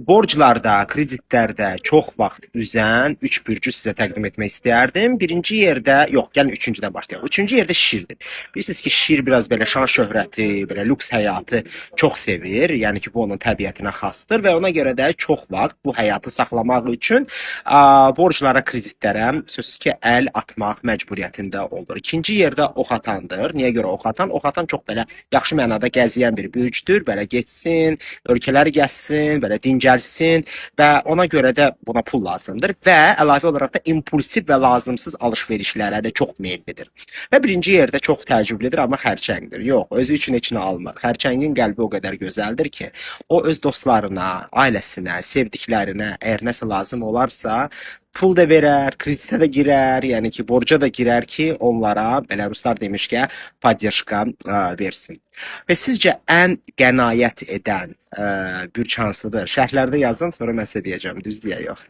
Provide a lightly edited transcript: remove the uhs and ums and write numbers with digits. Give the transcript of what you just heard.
Borclarda, kreditlərdə çox vaxt üzən 3 bürcü sizə təqdim etmək istəyərdim. Birinci yerdə, yox, gəlin üçüncüdən başlayaq. Üçüncü yerdə şirdir. Bilirsiniz ki, şir biraz belə şan şöhrəti, belə lüks həyatı çox sevir. Yəni ki, bu onun təbiətinə xasdır və ona görə də çox vaxt bu həyatı saxlamaq üçün borclara, kreditlərə sözsüz ki, əl atmaq məcburiyyətində olur. İkinci yerdə ox atandır. Niyə görə ox atan? Ox atan çox belə yaxşı mənada gəziyən bir bürcdür. Belə getsin, ölkələri gəzsin, belə dincəlsin və ona görə də buna pul lazımdır və əlavə olaraq da impulsiv və lazımsız alış-verişlərə də çox meyillidir. Və birinci yerdə çox təəccüblüdür, amma xərçəngdir. Yox, özü üçün heç nə almır. Xərçəngin qəlbi o qədər gözəldir ki, o öz dostlarına, ailəsinə, sevdiklərinə əgər nəsə lazım olarsa, pul da verər, kreditə də girər, yəni ki, borca da girər ki, onlara, belə ruslar demişkən, поддержка versin. Və sizcə ən qənaət edən bürc hansıdır? Şərhlərdə yazın, sonra mən sizə deyəcəm, düzdür ya yox.